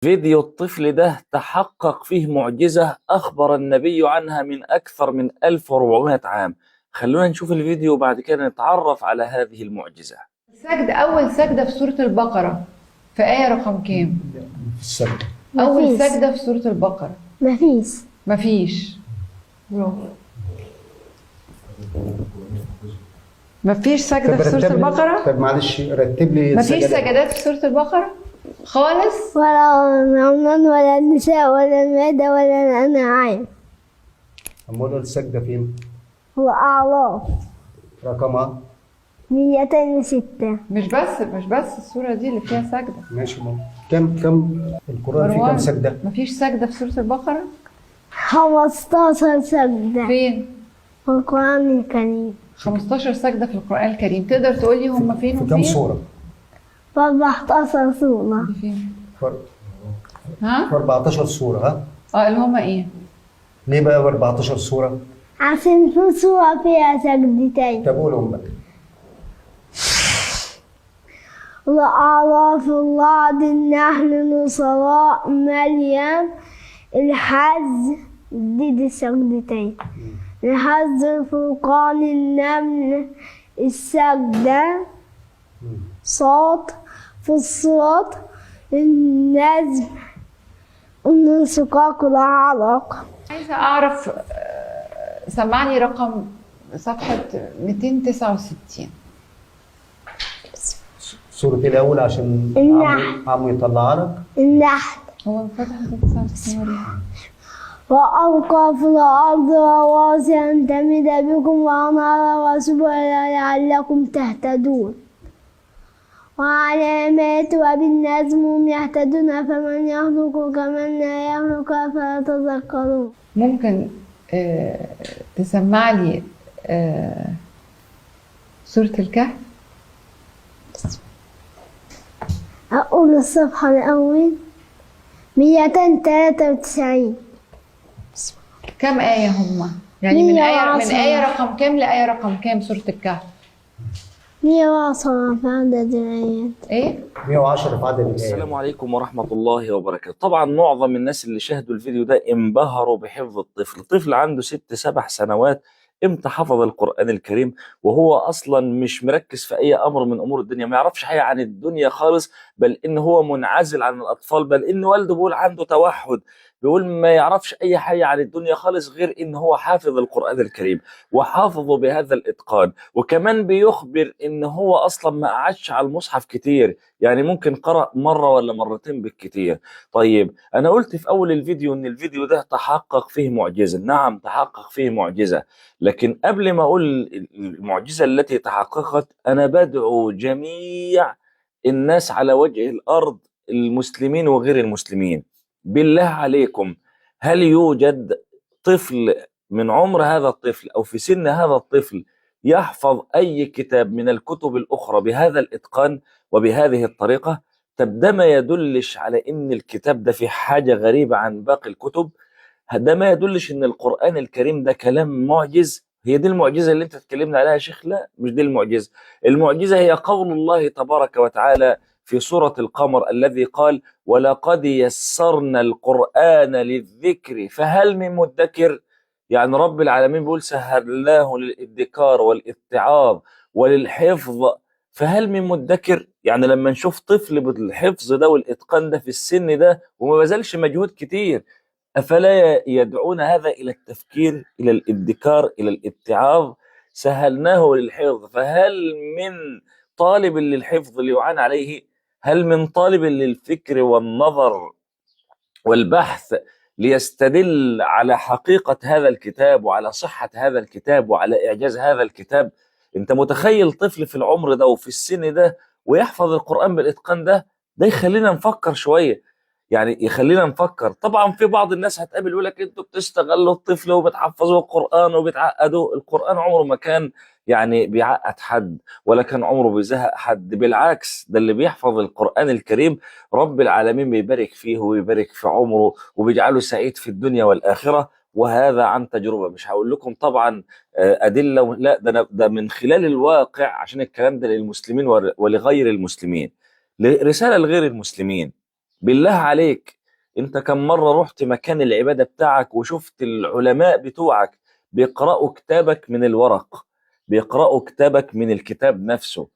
فيديو الطفل ده تحقق فيه معجزة أخبر النبي عنها من أكثر من 1400 عام. خلونا نشوف الفيديو وبعد كده نتعرف على هذه المعجزة. سجدة، أول سجدة في سورة البقرة في آية رقم كام؟ في السجدة. أول مفيش. سجدة في سورة البقرة. مفيش. مفيش. برافو. مفيش سجدة في سورة البقرة؟ طب معلش رتب لي مفيش السجدات. سجدات في سورة البقرة؟ خالص؟ ولا الرحمن ولا النساء ولا المائدة ولا الأنعام. أمال السجدة فين؟ والأعراف. رقمها 206. مش بس السورة دي اللي فيها سجدة. ماشي ماما. كم القرآن فيه كم مروان، سجدة؟ مفيش سجدة في سورة البقرة؟ 15 سجدة. فين؟ في القرآن الكريم. 15 سجدة في القرآن الكريم، تقدر تقولي هم فين في وفين؟ كم سورة؟ في 14 سورة. دي فين؟ في ها؟ 14 سورة. ها؟ اه اللي هم ايه؟ ليه بقى 14 سورة؟ عشان في سورة فيها سجدتين. طب قولهم بقى. الأعراف، الرعد، النحل، الإسراء، مريم، الحج، دي السجدتين، الحج، الفرقان، النمل، السجدة، صوت، فصلت، النجم، الانشقاق، العلق. عايزة أعرف، سمعني رقم صفحة 269. سورة ايه الأول عشان النحل. عمو يطلعها لك؟ النحل. هو فتح 269 ولا؟ وألقى في الأرض رواسي أن تميد بكم وأنهارا وسبلا لعلكم تهتدون وعلامات وبالنجم هم يهتدون فمن يخلق كمن لا يخلق أفلا تذكرون. ممكن تسمع لي سورة الكهف؟ أقول الصفحة الأول 293. كم آية هم؟ يعني من 110. آية رقم كام لآية رقم كام سورة الكهف؟ 110 في عدد الآيات. إيه؟ 110 في عدد الآيات. السلام عليكم ورحمة الله وبركاته. طبعا معظم الناس اللي شاهدوا الفيديو ده انبهروا بحفظ الطفل. الطفل عنده 6 7 سنوات، امتى حفظ القرآن الكريم وهو اصلا مش مركز في اي امر من امور الدنيا، ما يعرفش حاجة عن الدنيا خالص، بل ان هو منعزل عن الاطفال، بل ان والده بيقول عنده توحد، بيقول ما يعرفش اي حاجة عن الدنيا خالص غير ان هو حافظ القرآن الكريم وحافظه بهذا الاتقان. وكمان بيخبر ان هو اصلا ما قعدش على المصحف كتير، يعني ممكن قرأ مرة ولا مرتين بالكتير. طيب أنا قلت في أول الفيديو إن الفيديو ده تحقق فيه معجزة. نعم تحقق فيه معجزة، لكن قبل ما أقول المعجزة التي تحققت، أنا بدعو جميع الناس على وجه الأرض، المسلمين وغير المسلمين، بالله عليكم هل يوجد طفل من عمر هذا الطفل أو في سن هذا الطفل يحفظ أي كتاب من الكتب الأخرى بهذا الإتقان وبهذه الطريقة؟ طب ده ما يدلش على إن الكتاب ده في حاجة غريبة عن باقي الكتب؟ ده ما يدلش إن القرآن الكريم ده كلام معجز؟ هي دي المعجزة اللي انت اتكلمنا عليها يا شيخ؟ لا، مش دي المعجزة. المعجزة هي قول الله تبارك وتعالى في سورة القمر الذي قال: ولقد يسرنا القرآن للذكر فهل من مدكر. يعني رب العالمين بيقول سهلناه للادكار والاتعاظ وللحفظ، فهل من مدكر؟ يعني لما نشوف طفل بالحفظ ده والإتقان ده في السن ده وما بذلش مجهود كتير، أفلا يدعون هذا إلى التفكير، إلى الادكار، إلى الاتعاظ؟ سهلناه للحفظ، فهل من طالب للحفظ ليعان عليه؟ هل من طالب للفكر والنظر والبحث ليستدل على حقيقة هذا الكتاب وعلى صحة هذا الكتاب وعلى إعجاز هذا الكتاب؟ أنت متخيل طفل في العمر ده وفي السن ده ويحفظ القرآن بالإتقان ده؟ ده يخلينا نفكر شوية، يعني يخلينا نفكر. طبعا في بعض الناس هتقابل يقول لك انتوا بتستغلوا الطفل وبتحفظوه القرآن وبتعقدوه. القرآن عمره ما كان يعني بيعقد حد ولا كان عمره بيزهق حد، بالعكس ده اللي بيحفظ القرآن الكريم رب العالمين بيبارك فيه وبيبارك في عمره وبيجعله سعيد في الدنيا والآخرة، وهذا عن تجربة. مش هقول لكم طبعا أدلة، لا ده من خلال الواقع، عشان الكلام ده للمسلمين ولغير المسلمين، رسالة لغير المسلمين. بالله عليك، انت كم مرة رحت مكان العبادة بتاعك وشفت العلماء بتوعك بيقرأوا كتابك من الورق، بيقرأوا كتابك من الكتاب نفسه؟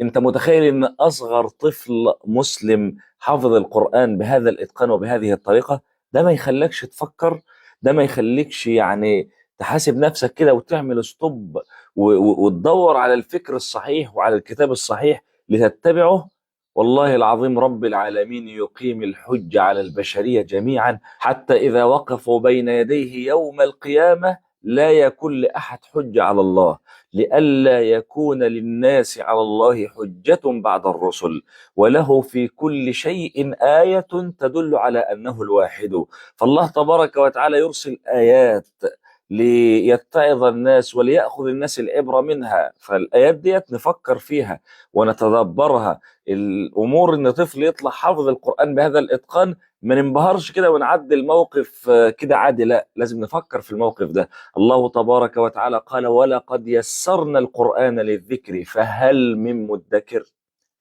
انت متخيل ان اصغر طفل مسلم حافظ القرآن بهذا الاتقان وبهذه الطريقة؟ ده ما يخليكش تفكر؟ ده ما يخليكش يعني تحاسب نفسك كده وتعمل stop وتدور على الفكر الصحيح وعلى الكتاب الصحيح لتتبعه؟ والله العظيم رب العالمين يقيم الحجة على البشرية جميعا، حتى إذا وقفوا بين يديه يوم القيامة لا يكون لأحد حجة على الله، لئلا يكون للناس على الله حجة بعد الرسل، وله في كل شيء آية تدل على أنه الواحد. فالله تبارك وتعالى يرسل آيات ليتعظ الناس وليأخذ الناس العبرة منها. فالآيات ديت نفكر فيها ونتدبرها. الأمور إن طفل يطلع حافظ القرآن بهذا الإتقان، ما ننبهرش كده ونعدي الموقف كده عادي، لا، لازم نفكر في الموقف ده. الله تبارك وتعالى قال: ولقد يسرنا القرآن للذكر فهل من مدكر؟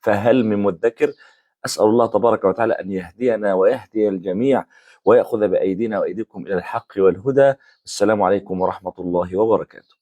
فهل من مدكر؟ أسأل الله تبارك وتعالى أن يهدينا ويهدي الجميع ويأخذ بأيدينا وأيديكم إلى الحق والهدى. السلام عليكم ورحمة الله وبركاته.